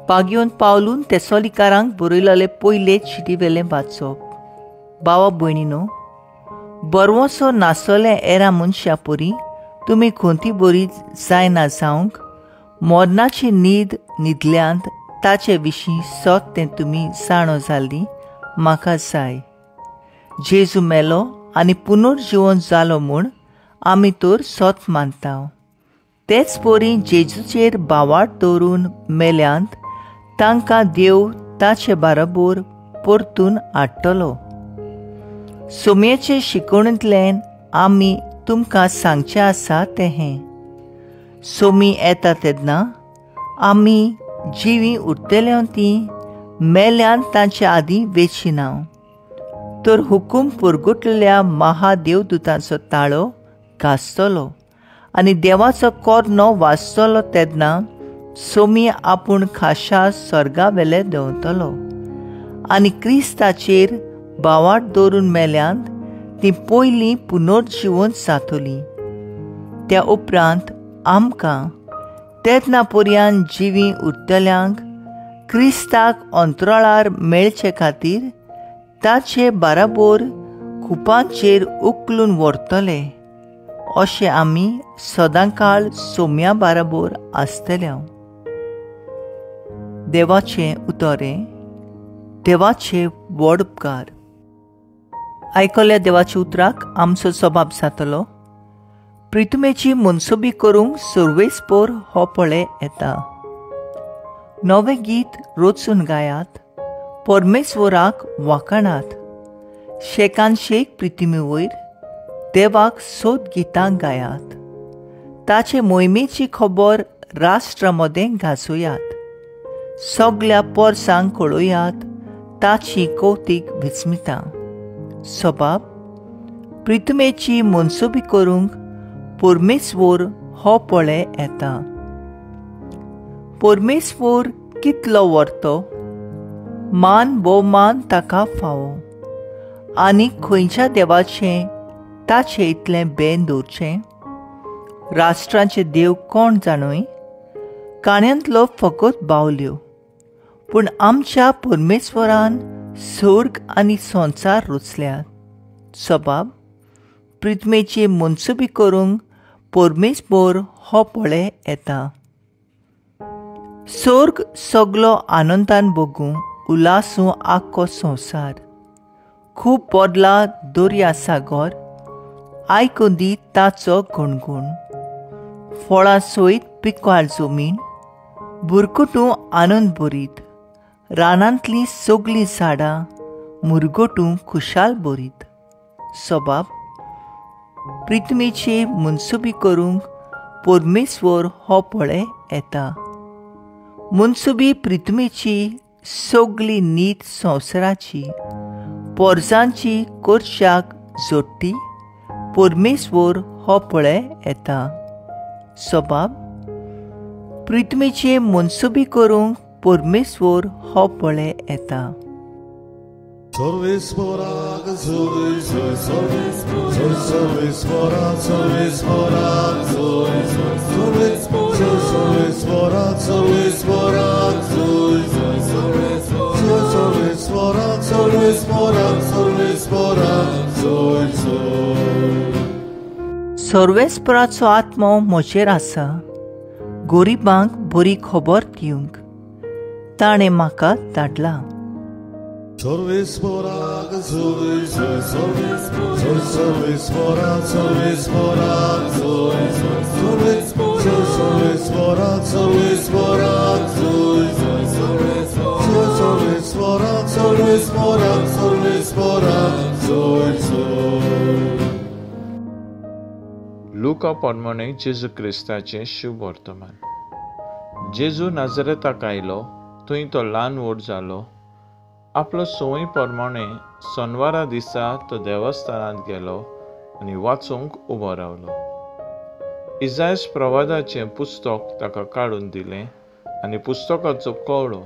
पागयोन पावलून तेसोलिकारांक बरयलेले पयले चिटीवेलें वाचप. बावा भयणीनो, बरवसो नासलें एरा मनशा परी तुमी खंती बरी जायना जावंक मरणाची न्हीद न्हिदल्यांत ताचे विशीं सत तें तुमी जाणो जाल्ली म्हाका जाय. जेजू मेलो आनी पुनर्जिवन जालो म्हूण आमी तर सत मानता. तेच परी जेजूचेर बावाट दवरून मेल्यांत तांकां देव ताचे बाराबोर परतून हाडटलो. सोमयेचे शिकवणींतल्यान आमी तुमकां सांगचें आसा तें हें, सोमी येता तेन्ना आमी जिवीं उरतले तीं मेल्यान तांचे आदीं वेचिना, तर हुकूम पुरगुटलेल्या महादेवदूतांचो ताळो गाजतलो आनी देवाचो कोर्नो वाजतलो तेन्ना सोमी आपूण खाशा स्वर्गा वेले देंवतलो आनी क्रिस्ताचेर बावाट दवरून मेल्यांत ती पयलीं पुनर्जिवन जातली. त्या उपरांत आमकां तेन्ना पर्यान जिवीं उरतल्यांक क्रिस्ताक अंतराळार मेळचे खातीर ताचे बाराबोर कुपांचेर उखलून व्हरतले. अशें आमी सदांकाळ सोम्या बाराबोर आसतले. देवाचें उतरें, देवाचे व्हड उपकार. आयकल्या देवाच्या उतराक आमचो सबाब जातलो. प्रितुमेची मनसुबी करूंक सर्वेस्पोर हो पळे येता. नवें गीत रचून गायात, परमेश्वराक वाखाणात. शेकान शेक प्रितिमे वयर देवाक सोद गितां गायात. ताचे मोहिमेची खबर राष्ट्रा मदें गाजोयात. सगल्या पोरसांक कळोयात ताची कौतीक विस्मितां. सबाब प्रितुमेची मनसुबी करूंक परमेश्वर हो पळे येता. परमेश्वर कितलो व्हरतो, मान भोवमान ताका फावो आनी खंयच्या देवाचें ताचें इतलें बेन दवरचें. राष्ट्रांचे देव कोण जाणूय, काण्यांतलो फकत बावल्यो, पूण आमच्या परमेश्वरान स्वर्ग आनी संवसार रचल्यात. सबाब प्रितमेची मनसुबी करूंक परमेश्वर हो पळे येता. स्वर्ग सगलो आनंदान भोगूं उल्हासूं आख्खो संवसार. खूब बदला दर्या सागर आयकूं दी ताचो गुणगुण. फळां सयत पिकाळ जमीन बुरकुटूं आनंद भरीत. रानांतलीं सगलीं झाडां मुरगटूं खुशाल भरीत. सबाब प्रितमेची मनसुबी करूंक परमेश्वर हो पळे येता. मनसुबी प्रितमेची सगली नीत संवसाराची पोरसांची करच्याक जोडटी परमेश्वर हो पळे येता. सबाब प्रितमेची मनसुबी करूंक परमेश्वर हो पळे येता. सर्वेस्पोराक जोय जोय, सर्वेस्पोराक सर्वेस्पोराक जोय जोय, सर्वेस्पोराक सर्वेस्पोराक जोय जोय, सर्वेस्पोराक सर्वेस्पोराक सर्वेस्पोराक जोय जोय. सर्वेस्पोराचो आत्मो म्हजेर आसा, गोरिबांक बरी खबर दिवंक ताणें म्हाका धाडला. सर्वेस्पोराक जोय जोय, सर्वेस्पोराक सर्वेस्पोराक जोय जोय, सर्वेस्पोराक सर्वेस्पोराक जोय जोय, सर्वेस्पोराक सर्वेस्पोराक सर्वेस्पोराक जोय जोय. लुका प्रमाणे जेजू क्रिस्ताचें शुभ वर्तमान. जेजू नाजरेताक आयलो, थंय तो ल्हान व्हड जालो. आपलो संवय प्रमाणे सोनवारा दिसा तो देवस्थानांत गेलो आनी वाचूंक उबो रावलो. इजायस प्रवादाचें पुस्तक ताका काडून दिलें आनी पुस्तकाचो कवळो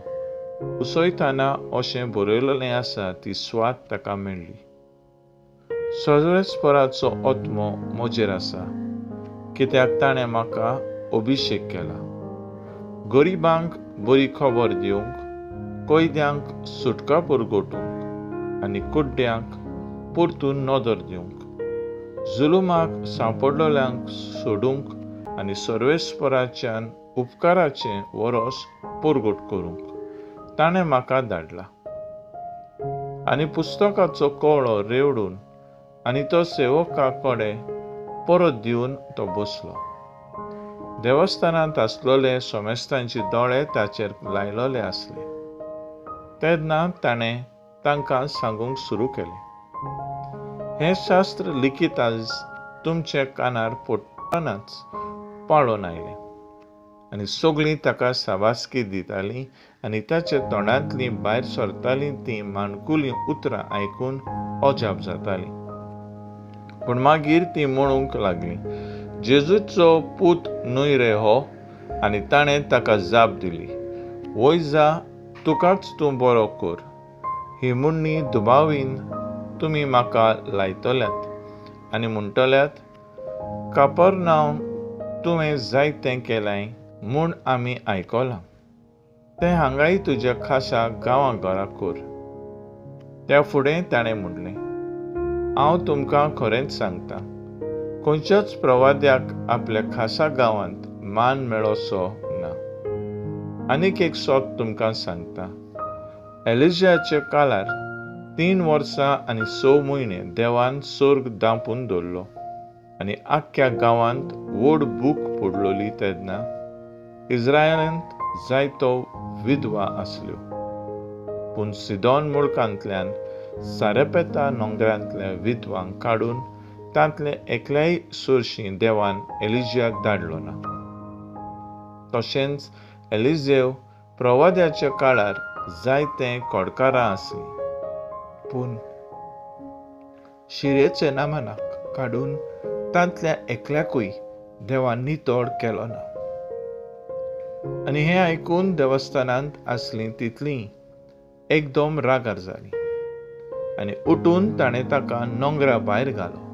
उसयतना अशें बरयलेलें आसा ती स्वाद ताका मेळ्ळी. सर्वेस्पराचो आत्मो म्हजेर आसा, कित्याक ताणें म्हाका अभिशेक केला गरिबांक बरी खबर दिवंक, कैद्यांक सुटका पुरगोटूंक आनी कुड्ड्यांक परतून नदर दिवंक, जुलुमाक सांपडलेल्यांक सोडूंक आनी सर्वेस्पराच्यान उपकाराचें वरोस परगट करूंक ताणें म्हाका धाडला. आनी पुस्तकाचो कवळो रेवडून आनी तो सेवका कडेन परत दिवन तो बसलो. देवस्थानांत आसलेले सोमेस्तांचे दोळे ताचेर लायलेले आसले. तेन्ना ताणें तांकां सांगूंक सुरू केलें, हें शास्त्र लिखीत आज तुमच्या कानार पडटनाच पाळोवन आयलें. आनी सगळीं ताका शाबासकी दितालीं आनी ताच्या तोंडांतलीं भायर सरतालीं तीं माणकुलीं उतरां आयकून अजाप जातालीं. पूण मागीर तीं म्हणूंक लागलीं, जेजूचो पूत न्हय रे हो? आनी ताणें ताका जाप दिली, वय जा, तुकाच तूं बरो कर. ही म्हणणी दुबावीन तुमी म्हाका लायतल्यात आनी म्हणटल्यात, कापरनांव तुवें जायतें केलें म्हूण आमी आयकलां, तें हांगाय तुज्या खासा गांवां घरा कर. त्या फुडें ताणें म्हणलें, हांव तुमकां खरेंच सांगता, खंयच्याच प्रवाद्याक आपल्या खासा गांवांत मान मेळोसो ना. आनीक एक सोद तुमकां सांगता, एलिजाच्या काळार 3 वर्सां आनी 6 म्हयने देवान सर्ग दांपून दवरलो आनी आख्ख्या गांवांत व्हड भूक पडलोली. तेन्ना इस्रायलांत जायतो विधवा आसल्यो, पूण सिदोन मुळकांतल्यान सारेपेता नोंगरांतल्या विधवांक काडून तांतले एकल्याय सोरशी देवान एलिजियाक धाडलो ना. तशेंच एलिजेव प्रवाद्याच्या काळार जायते कोडकारां आसलीं, पूण शिरेचे नामानाक काडून तांतल्या एकल्याकूय देवान नितळ केलो ना. आनी हें आयकून देवस्थानांत आसलीं तितलीं एकदम रागार जालीं आनी उठून ताणें ताका नोंगरा भायर घालो.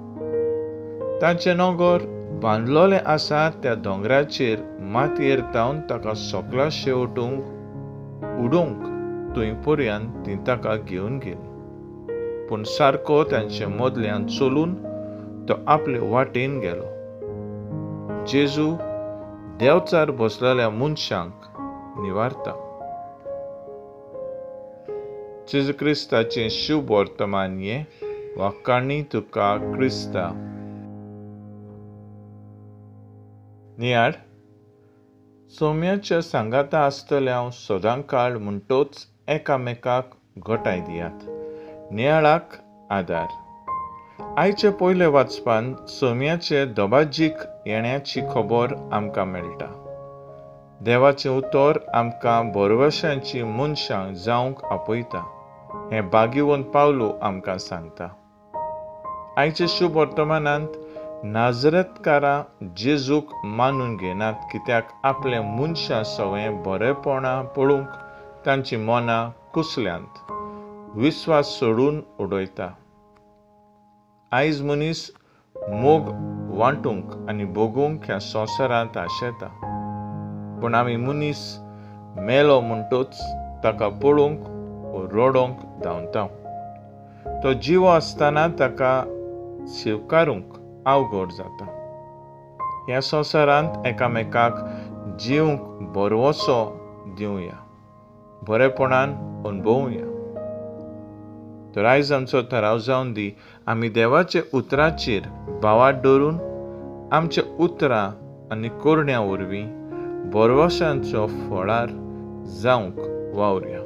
ताचें नोंगर बांदलोलें आसा त्या दोंगराचेर मातयेर तावन ताका सकला शेवटूंक उडोवंक थंय पर्यंत तीं ताका घेवन गेलीं. पूण सारको तांचे मदल्यान चलून तो आपले वाटेन गेलो. जेजू देवचार बसलेल्या मनशांक निवारता. जेजू क्रिस्ताचें शुभ वर्तमान हें वाखाणी तुका क्रिस्ता. नियाळ सोम्याच्या सांगाता आसतल्या हांव सदांकाळ म्हणटोच एकामेकाक घटाय दियात. नियाळाक आदार. आयचे पयले वाचपान सोम्याचे दबाजीक येण्याची खबर आमकां मेळटा. देवाचें उतर आमकां भरवशांची मनशां जावंक आपयता हें भाग्यवंत पावलू आमकां सांगता. आयचे शुभ वर्तमानांत नाजरेतकारां जेजूक मानून घेनात, कित्याक आपले मनशां सगळें बरेपणां पळोवंक तांची मनां कुसल्यांत, विस्वास सोडून उडयता. आयज मनीस मोग वांटूंक आनी भोगूंक ह्या संवसारांत आशेता, पूण आमी मनीस मेलो म्हणटोच ताका पळोवंक रडोवंक धांवता. तो जिवो आसतना ताका स्विकारूंक अवघड जाता. ह्या संवसारांत एकामेकाक जिवंक भरवसो दिवया, बरेपणान अणभवया. तर आयज आमचो थाराव जावन दी, आमी देवाच्या उतराचेर भावार्थ दवरून आमच्या उतरां आनी करण्या वरवीं भरवशांचो फळार जावंक वावरया.